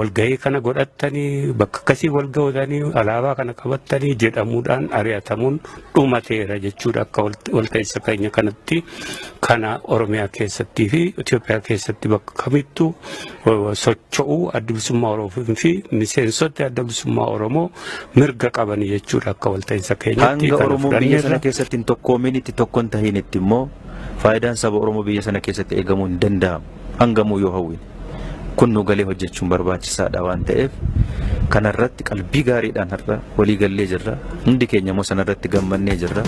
Walgahii kana godhattanii, bakka akkasii wal ga'uudhanii, alaabaa kana qabattanii jedhamuudhaan ari'atamuun dhumateera jechuudha akka walta'iinsa keenya kanatti. Kana Oromiyaa keessattii fi Itoophiyaa keessatti bakka kamittuu socho'uu Adda Bilisummaa Oromoo fi miseensota Adda Bilisummaa Oromoo mirga qabanii jechuudha akka walta'iinsa keenyatti. Hanga Oromoon biyya sana keessatti hin tokkoominitti, tokko hin tahinitti immoo faayidaan saba Oromoo biyya sana keessatti eegamuu hin danda'amu. Hangamuu yoo hawwine. Kun nu galee hojjechuun barbaachisaadha waan ta'eef, kanarratti qalbii gaariidhaan har'a walii gallee jirra. Hundi keenya immoo sanarratti gammannee jirra.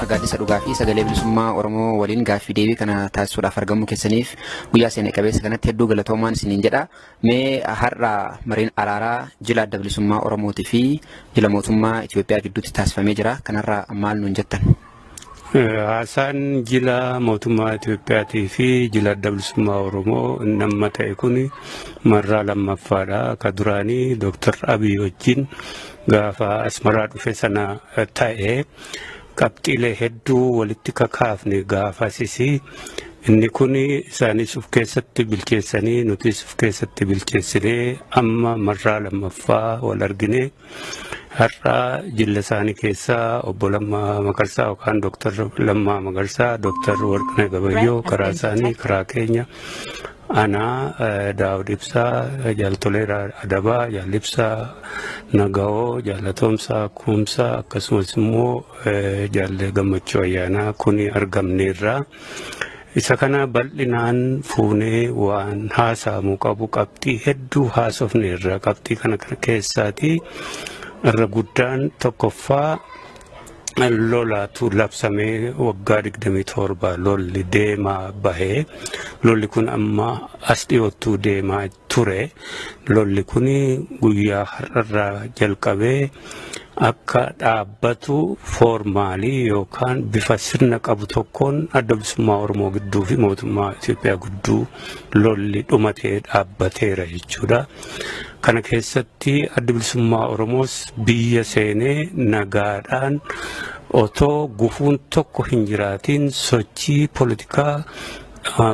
Gaaddisa Dhugaa fi Sagalee Bilisummaa Oromoo waliin gaaffii deebii kana taasisuudhaaf argamuu keessaniif guyyaa seena qabeessa kanatti hedduu galatoomaan isiniin jedha. Mee har'a mariin araaraa jila Adda Bilisummaa Oromootii fi jila mootummaa Itoophiyaa gidduutti taasifamee jira. Kanarraa maal nuun jettan? Haasaan jila mootummaa Itoophiyaatii fi jila Adda Bilisummaa Oromoo nama ta'e kun marraa lammaffaadha. Ka duraanii Dooktar Abiy wajjin gaafa Asmaraa dhufe sana ta'e, qabxiilee hedduu walitti kakaafne gaafasis. Inni kun isaanis of keessatti bilcheessanii, nutis of keessatti bilcheessinee, amma marraa lammaffaa wal argine. Har'a jilla isaanii keessaa obbo Lammaa Magarsaa yookaan Dooktar Lammaa Magarsaa, Dooktar Warqinee Gabayyoo karaa isaanii, karaa keenya anaa Daawud Ibsaa, Jaaltoleeraa Adabaa, Jaal Ibsaa Nagawoo, Jaalatoomsaa Kumsaa, akkasumas immoo Jaalle Gammachuu Ayyaanaa kun argamneerra. Isa kana bal'inaan fuunee waan haasa'amuu qabu qabxii hedduu haasofneerra. Qabxii kana keessaatii irra guddaan, tokkoffaa, lolaatu labsamee waggaa 27 lolli deemaa bahee, lolli kun amma as dhiyoottuu deemaa ture. Lolli kun guyyaa har'arraa jalqabee akka dhaabbatu formally yookaan bifa sirna qabu tokkoon Adda Bilisummaa Oromoo gidduu fi mootummaa Itoophiyaa gidduu lolli dhumatee dhaabbateera jechuudha. Kana keessatti Adda Bilisummaa Oromoos biyya seenee nagaadhaan otoo gufuun tokko hin jiraatiin sochii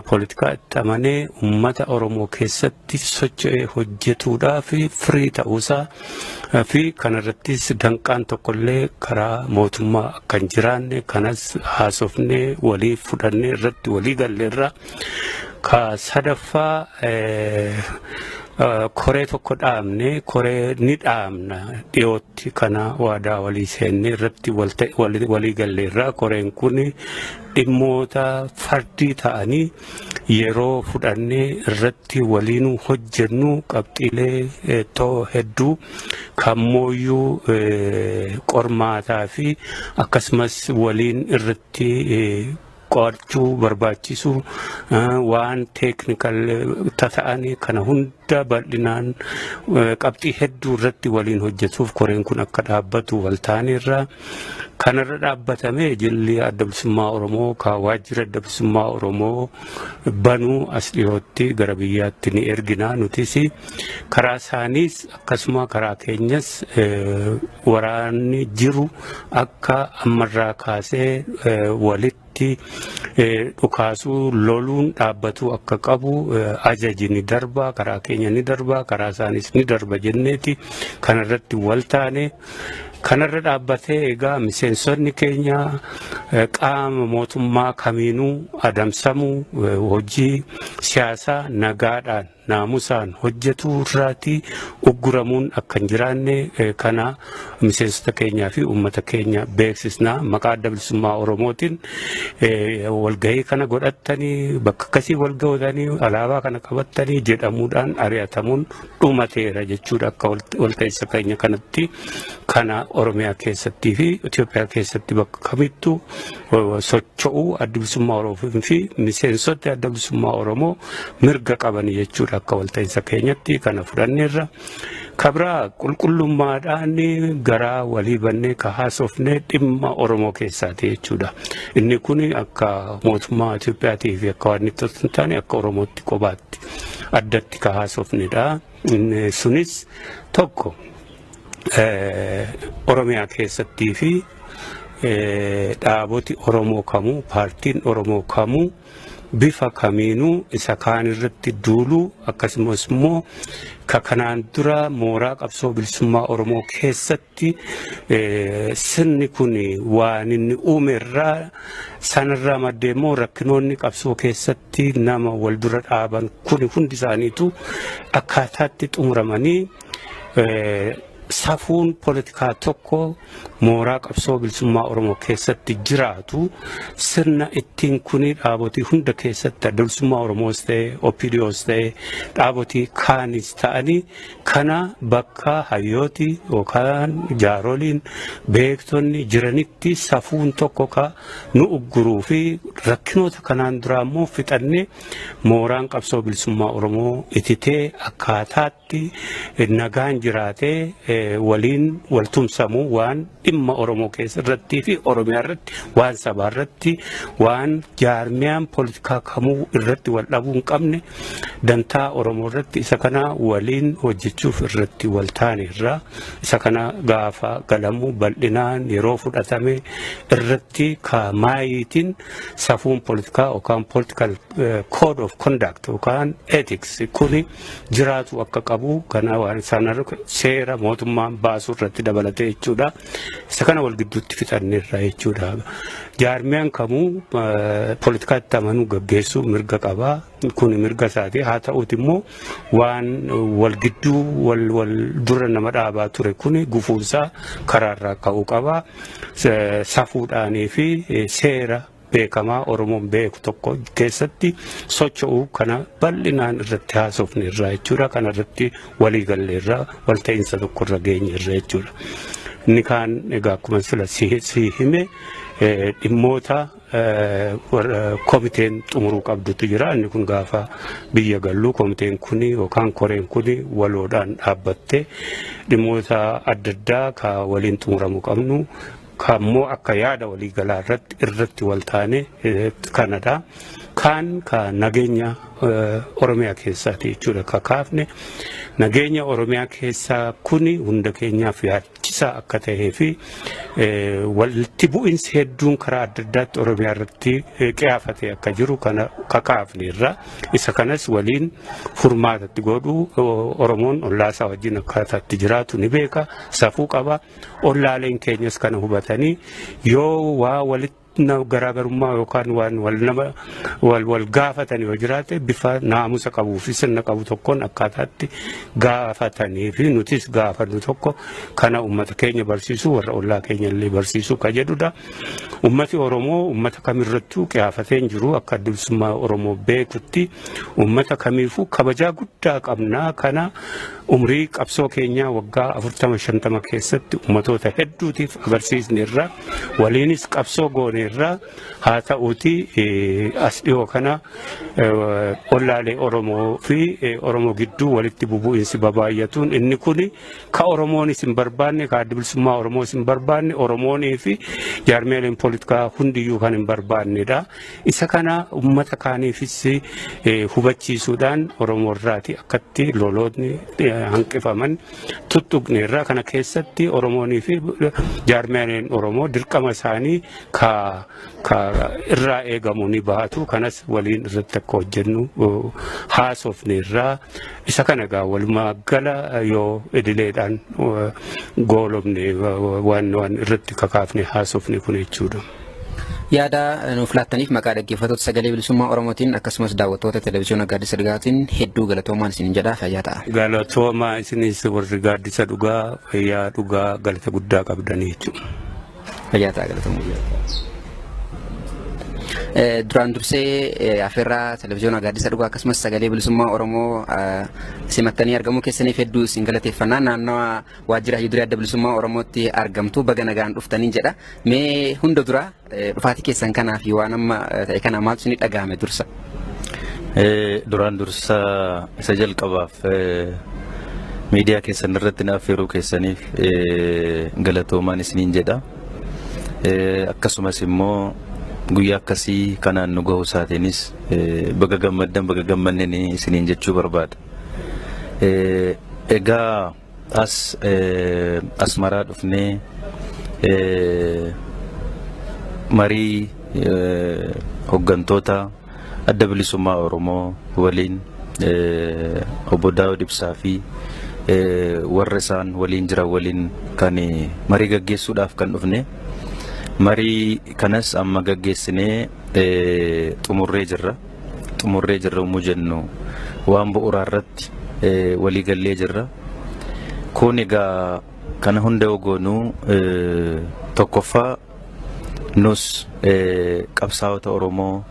poolitikaa itti amanee uummata Oromoo keessatti socho'ee hojjetuudhaaf firii ta'uusaa fi kanarrattis danqaan tokkollee karaa mootummaa akka hin jiraanne kanas haasofnee walii fudhannee irratti walii galleerra. Ka sadaffaa, koree tokko dhaabne, koree ni dhaabna dhiyootti, kana waadaa walii seennee irratti walii galleerra. Koreen kun dhimmoota fardii ta'anii yeroo fudhannee irratti waliin hojjennu, qabxiilee hedduu kammooyyuu qormaataa fi akkasumas waliin irratti qo'achuu barbaachisu, waan technical ta'anii kana hunda bal'inaan qabxii hedduu irratti waliin hojjetuuf koreen kun akka dhaabbatu wal ta'aniirra. Kanarra dhaabbatamee jilli Adda Bilisummaa Oromoo ka waajjira Adda Bilisummaa Oromoo banuu as dhiyootti gara biyyaatti ni ergina. Nutis karaa isaaniis akkasuma karaa keenyas waraanni jiru akka ammarraa kaasee walitti dhukaasuu, loluun dhaabbatuu akka qabu ajaji ni darba, karaa keenya ni darba, karaa isaanis ni darba jenneeti kanarratti wal taane. Kanarra dhaabbatee egaa miseensonni keenya qaama mootummaa kamiinuu adamsamuu, hojii siyaasaa nagaadhaan naamusaan hojjetu irraatii ugguramuun akka hin jiraanne kana miseensota keenyaa fi uummata keenya beeksisna. Maqaa Adda Bilisummaa Oromootiin walgahii kana godhattanii, bakka akkasii wal ga'uudhanii, alaabaa kana qabattanii jedhamuudhaan ari'atamuun dhumateera jechuudha akka walta'iinsa keenya kanatti. Kana Oromiyaa keessattii fi Itoophiyaa keessatti bakka kamittuu socho'uu Adda Bilisummaa Oromoo fi miseensota Adda Bilisummaa Oromoo mirga qaban jechuudha akka walta'iinsa keenyatti kana fudhanneerra. Kabraa qulqullummaadhaan garaa walii bannee ka haasofne dhimma Oromoo keessaati jechuudha. Inni kun akka mootummaa Itoophiyaatii fi akka waan itti hin taane akka Oromootti kophaatti addatti ka haasofnedha. Inni sunis tokko Oromiyaa keessattii fi dhaaboti Oromoo kamuu, paartiin Oromoo kamuu bifa kamiinuu isa kaan irratti duuluu, akkasumas immoo ka kanaan dura mooraa qabsoo bilisummaa Oromoo keessatti sirni kun waan inni uume irraa sanarraa maddee immoo rakkinoonni qabsoo keessatti nama wal dura dhaaban kun hundi isaaniitu akkaataatti xumuramanii safuun poolitikaa tokko mooraa qabsoo bilisummaa Oromoo keessatti jiraatu, sirna ittiin kuni dhaabotii hunda keessatti, Adda Bilisummaa Oromoos ta'e, OPDOs ta'e, dhaabotii kaanis ta'anii, kana bakka hayyooti yookaan jaaroliin beektonni jiranitti safuun tokko ka nu ugguruu fi rakkinoota kanaan duraa immoo fixannee mooraan qabsoo bilisummaa Oromoo ititee akkaataatti nagaan jiraatee waliin waltumsamuu, waan dhimma Oromoo keessa irrattii fi Oromiyaa irratti, waan sabaa irratti, waan jaarmiyaan poolitikaa kamuu irratti wal dhabuu hin qabne, dantaa Oromoo irratti isa kana waliin hojjechuuf irratti wal taane irraa isa kana gaafa galamu bal'inaan yeroo fudhatame irratti kaamaayiitiin safuun poolitikaa yookaan political code of conduct yookaan ethics kuni jiraatu akka qabu, kana waan sana seera mootummaan baasuu irratti dabalatee jechuudha. Isa kana wal gidduutti fixanneerra jechuudha. Jaarmiyaan kamuu poolitikaatti amanuu gaggeessuu mirga qabaa. Kun mirga isaati. Haa ta'uuti immoo waan wal gidduu wal wal dura nama dhaabaa ture kuni gufuunsaa karaarraa ka'uu qaba. Safuudhaanii fi seera beekamaa Oromoon beeku tokko keessatti socho'uu kana bal'inaan irratti haasofne irraa jechuudha. Kana irratti walii galle irraa walta'iinsa tokko irra geenye irra jechuudha. Inni kaan egaa akkuma sila si hime dhimmoota komiteen xumuruu qabdutu jira. Inni kun gaafa biyya gallu komiteen kuni yookaan koreen kuni waloodhaan dhaabbattee dhimmoota adda addaa ka waliin xumuramuu qabnu kammoo akka yaada waliigalaa irratti wal taane kanadha. Kaan ka nageenya Oromiyaa keessaati jechuudha ka kaafne. Nageenya Oromiyaa keessaa kuni hunda keenyaaf yaachisaa akka ta'ee fi walitti bu'insi hedduun karaa adda addaatti Oromiyaa irratti qiyaafatee akka jiru kana kakaafne irra isa kanas waliin furmaatatti godhuu. Oromoon ollaasaa wajjin akkaataatti jiraatu ni beeka, safuu qaba. Ollaaleen keenyas kana hubatanii yoo waa walitti garaagarummaa yookaan waan wal nama wal wal gaafatan yoo jiraate bifa naamusa qabuu fi sirna qabu tokkoon akkaataatti gaafatanii fi nutis gaafannu tokko kana uummata keenya barsiisuu, warra ollaa keenya illee barsiisuu ka jedhudha. Uummati Oromoo uummata kamirrattuu qiyaafatee hin jiru. Akka Adda Bilisummaa Oromoo beekutti uummata kamiifuu kabajaa guddaa qabna. Kana umrii qabsoo keenyaa waggaa 40 50 keessatti uummatoota hedduutiif agarsiisne irra waliinis qabsoo goone irra. Haa ta'uuti as dhiyoo kana ollaalee Oromoo fi Oromoo gidduu walitti bubu'insi babaay'atuun inni kuni ka Oromoonis hin barbaanne, ka Adda Bilisummaa Oromoos hin barbaanne, Oromoonii fi jaarmeeleen poolitikaa hundiyyuu kan hin barbaannedha. Isa kana uummata kaaniifis hubachiisuudhaan Oromoo irraati akkatti loloonni hanqifaman tuttuqne irraa kana keessatti Oromoonii fi jaarmeeleen Oromoo dirqama isaanii ka ka irraa eegamu ni baatu. Kanas waliin irratti akka hojjennu haasofne irraa isa kana egaa walumaa gala yoo idileedhaan goolobne waan waan irratti kakaafne haasofne kun jechuudha. Yaada nuuf laattaniif maqaa dhaggeeffattoota Sagalee Bilisummaa Oromootiin akkasumas daawwattoota Televezyiyoona Gaaddisa Dhugaatiin hedduu galatoomaan isin jedha, fayyaa ta'a. Galatoomaa isinis warri Gaaddisa Dhugaa, fayyaa dhugaa galata guddaa qabdanii jechuudha. Fayyaa ta'a, galatoomaa. Duraan dursee afeerraa Televezyiyoona Gaaddisa Dhugaa akkasumas Sagalee Bilisummaa Oromoo simattanii argamuu keessaniif hedduu isin galateeffannaa. Naannawa waajjira Hayyuu Adda Bilisummaa Oromootti argamtu, baga nagaan dhuftanii jedha. Mee hunda dura dhufaatii keessan kanaa fi waan amma ta'e kana maaltu isin dhagahame dursa? Duraan dursa isa jalqabaaf miidiyaa keessan irratti na affeeruu keessaniif galatoomaan isiniin jedha. Akkasumas immoo guyyaa akkasii kanaan nu gahuu isaatiinis baga gammaddan baga gammanneen isiniin jechuu barbaada. Egaa as Asmaraa dhufnee marii hooggantoota Adda Bilisummaa Oromoo waliin, obbo Daawud Ibsaa fi warra isaan waliin jiran waliin kan marii gaggeessuudhaaf kan dhufne. Marii kanas amma gaggeessinee xumurree jirra. Xumurree jirra yommuu jennu waan bu'uuraa irratti walii gallee jirra. Kun egaa kana hunda yoo goonuu, tokkoffaa nus qabsaa'ota Oromoo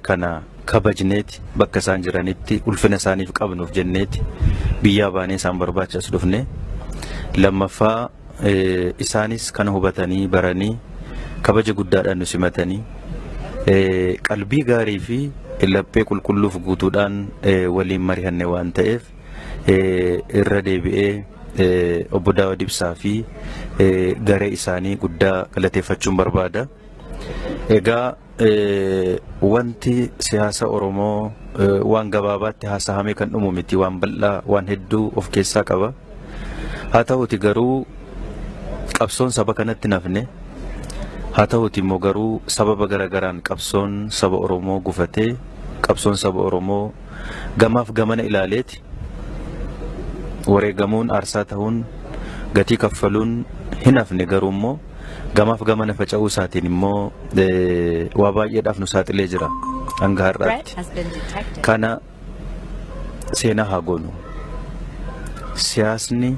kana kabajneeti, bakka isaan jiranitti ulfina isaaniif qabnuuf jenneeti biyyaa baanee isaan barbaacha as dhufne. Lammaffaa isaanis kana hubatanii baranii kabaja guddaadhaan nu simatanii qalbii gaarii fi laphee qulqulluuf guutuudhaan waliin mari'anne waan ta'eef irra deebi'ee obbo Daawud Ibsaa fi garee isaanii guddaa galateeffachuun barbaada. Egaa wanti siyaasa Oromoo waan gabaabaatti haasa'amee kan dhumu miti, waan bal'aa waan hedduu of keessaa qaba. Haa ta'uti garuu qabsoon saba kanatti nafne, haa ta'uti immoo garuu sababa garagaraan qabsoon saba Oromoo gufatee, qabsoon saba Oromoo gamaaf gamana ilaaleeti wareegamuun, aarsaa ta'uun, gatii kaffaluun hin hafne, garuu immoo gamaaf gamana faca'uu isaatiin immoo waa baay'eedhaaf nu saaxilee jira hanga har'aatti. Kana seenaa haa goonu. Siyaasni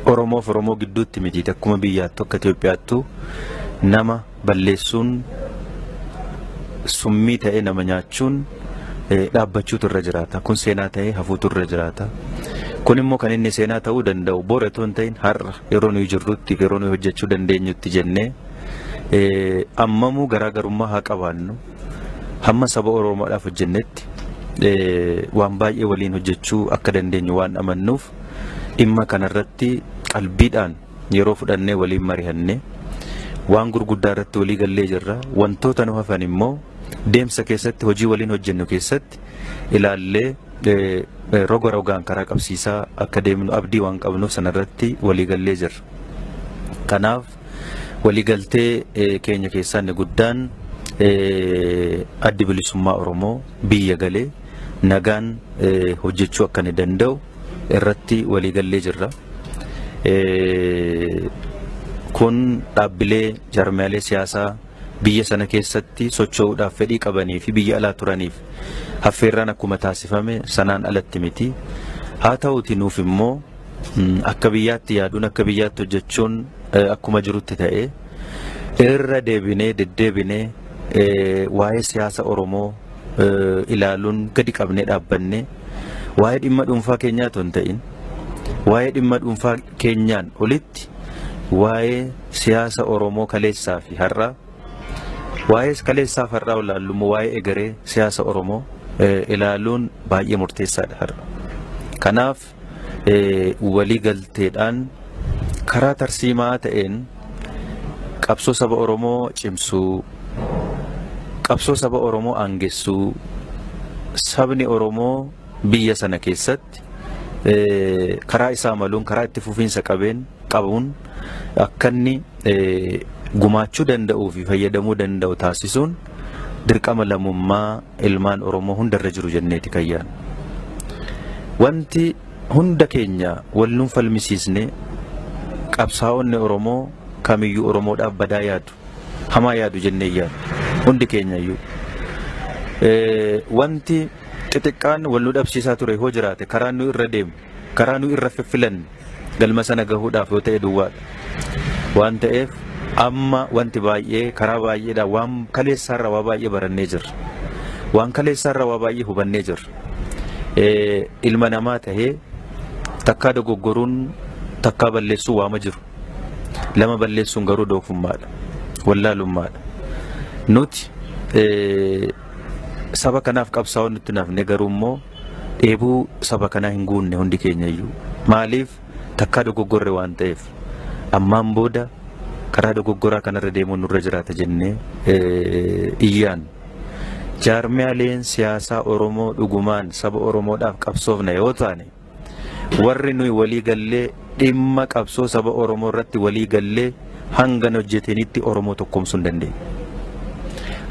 Oromoof Oromoo gidduutti miti, akkuma biyyaattu akka Itoophiyaattu nama balleessuun, summii ta'ee nama nyaachuun dhaabbachuutu irra jiraata. Kun seenaa ta'ee hafuutu irra jiraata. Kun immoo kan inni seenaa ta'uu danda'u bora otoo hin ta'in har'a yeroo nuyi jirrutti, yeroo nuyi hojjechuu dandeenyutti jennee, ammamuu garaagarummaa haa qabaannu, hamma saba Oromoodhaaf hojjennetti waan baay'ee waliin hojjechuu akka dandeenyu waan amannuuf dhimma kanarratti qalbiidhaan yeroo fudhannee waliin mari'annee waan gurguddaa irratti walii gallee jirra. Wantoota nu hafan immoo deemsa keessatti, hojii waliin hojjennu keessatti ilaallee roga rogaan karaa qabsiisaa akka deemnu abdii waan qabnuuf sanarratti walii gallee jirra. Kanaaf waliigaltee keenya keessaa inni guddaan Addi Bilisummaa Oromoo biyya galee nagaan hojjechuu akka inni danda'u irratti waliigallee jirra. Kun dhaabbilee jaarmiyaalee siyaasaa biyya sana keessatti socho'uudhaaf fedhii qabanii fi biyya alaa turaniif affeerraan akkuma taasifame sanaan alatti miti. Haa ta'uti nuuf immoo akka biyyaatti yaaduun, akka biyyaatti hojjechuun akkuma jirutti ta'ee, irra deebinee deddeebinee waa'ee siyaasa Oromoo ilaaluun gadi qabnee dhaabbannee waa'ee dhimma dhuunfaa keenyaa otoo hin ta'in, waa'ee dhimma dhuunfaa keenyaan olitti waa'ee siyaasa Oromoo kaleessaa fi har'aa, waa'ee kaleessaa fi har'aa ilaallu immoo waa'ee egeree siyaasa Oromoo ilaaluun baay'ee murteessaadha har'a. Kanaaf walii galteedhaan karaa tarsiimaa ta'een qabsoo saba Oromoo cimsuu, qabsoo saba Oromoo aangessuu, sabni Oromoo biyya sana keessatti karaa isaa maluun, karaa itti fufiinsa qabeen qabuun akka inni gumaachuu danda'uu fi fayyadamuu danda'u taasisuun dirqama lammummaa ilmaan Oromoo hundarra jiru jenneeti kan yaadnu. Wanti hunda keenya wal nuun falmisiisne, qabsaa'onni Oromoo kamiyyuu Oromoodhaaf badaa yaadu, hamaa yaadu jennee yaadu hundi keenya iyyuu. Wanti xixiqqaan wal nu dhabsiisaa ture hoo jiraate karaa nu irra deemu, karaa nu irra fiffilanne galma sana gahuudhaaf yoo ta'e duwwaadha. Waan ta'eef amma wanti baay'ee karaa baay'eedhaan waan kaleessaarra waa baay'ee barannee jirra. Waan kaleessaarra waa baay'ee hubannee jirra. Ilma namaa tahee takkaa dogoggoruun, takkaa balleessuun waama jiru. Lama balleessuun garuu doofummaadha. Wallaalummaadha. Nuti Saba kanaaf qabsaa'uun nutti nafne, garuu immoo dheebuu saba kanaa hin guunne hundi keenya iyyuu. Maaliif? Takkaa dogoggorre waan ta'eef, ammaan booda karaa dogoggoraa kanarra deemuun nurra jiraata jennee iyyaan. Jaarmiyaaleen siyaasaa Oromoo dhugumaan saba Oromoodhaaf qabsoofna yoo taane, warri nuyi walii gallee dhimma qabsoo saba Oromoo irratti walii gallee hanga hojjetanitti Oromoo tokkoomsuu hin dandeenye.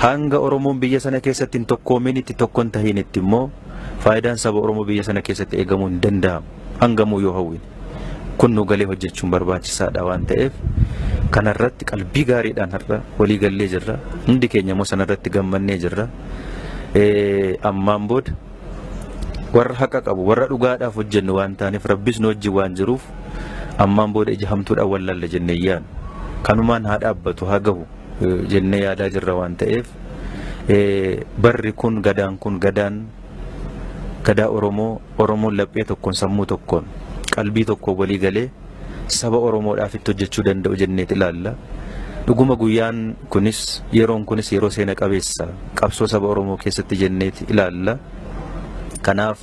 Hanga Oromoon biyya sana keessatti hin tokkoominitti, tokko hin tahinitti immoo faayidaan saba Oromoo biyya sana keessatti eegamuu hin danda'amu. Hangamuu yoo hawwine. Kun nu galee hojjechuun barbaachisaadha waan ta'eef, kanarratti qalbii gaariidhaan har'a walii gallee jirra. Hundi keenya immoo sanarratti gammannee jirra. Ammaan booda warra haqa qabu, warra dhugaadhaaf hojjennu waan taaneef, Rabbis nu wajjin waan jiruuf, ammaan booda ija hamtuudhaan wallaalla jennee yaadnu. Kanumaan haa dhaabbatu, haa gahu jennee yaadaa jirra waan ta'eef, barri kun, gadaan kun, gadaan gadaa Oromoo, Oromoon laphee tokkoon, sammuu tokkoon, qalbii tokkoon walii galee saba Oromoodhaaf itti hojjechuu danda'u jenneet ilaalla. Dhuguma guyyaan kunis, yeroon kunis yeroo seena qabeessa qabsoo saba Oromoo keessatti jenneet ilaalla. Kanaaf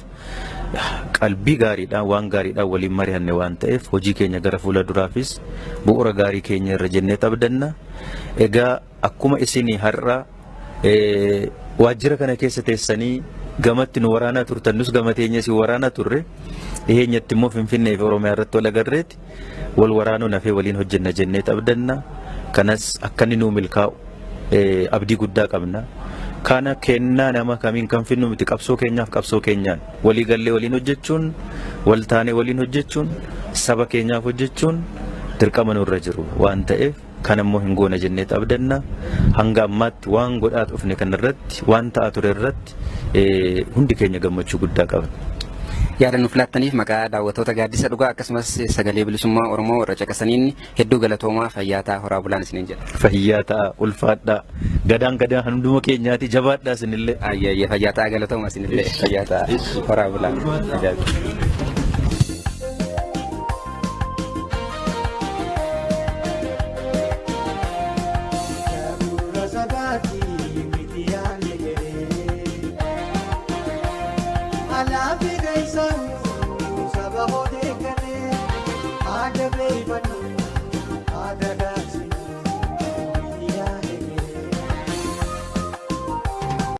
qalbii gaariidhaan, waan gaariidhaan waliin mari'anne waan ta'eef, hojii keenya gara fuula duraafis bu'uura gaarii keenya irra jennee abdanna. Egaa akkuma isinii har'a waajjira kana keessa teessanii gamatti nu waraanaa turtan, nus gama teenya isin waraanaa turre, dhiheenyatti immoo Finfinnee fi Oromiyaa irratti wal agarreeti wal waraanuu nafee waliin hojjenna jennee abdanna. Kanas akka inni nuu milkaa'u abdii guddaa qabna. Kana kennaa nama kamiin kan finnu miti, qabsoo keenyaaf qabsoo keenyaan walii gallee waliin hojjechuun, wal taanee waliin hojjechuun, saba keenyaaf hojjechuun dirqama nurra jiru waan ta'eef, kan immoo hin goona jennee abdanna. Hanga ammaatti waan godhaa dhufne kanarratti, waan ta'aa ture irratti hundi keenya gammachuu guddaa qabna. Yaada nuuf laattaniif maqaa daawwattoota Gaaddisa Dhugaa akkasumas Sagalee Bilisummaa Oromoo warra caqasaniin hedduu galatoomaa, fayyaa ta'a, horaa bulaan isiniin jedha. Fayyaa ta'a, ulfaadhaa. Gadaan gadaa hunduma keenyaati, jabaadhaa isinillee. Ayyee, fayyaa ta'a, galatoomaa isinillee, fayyaa ta'a, horaa bulaan.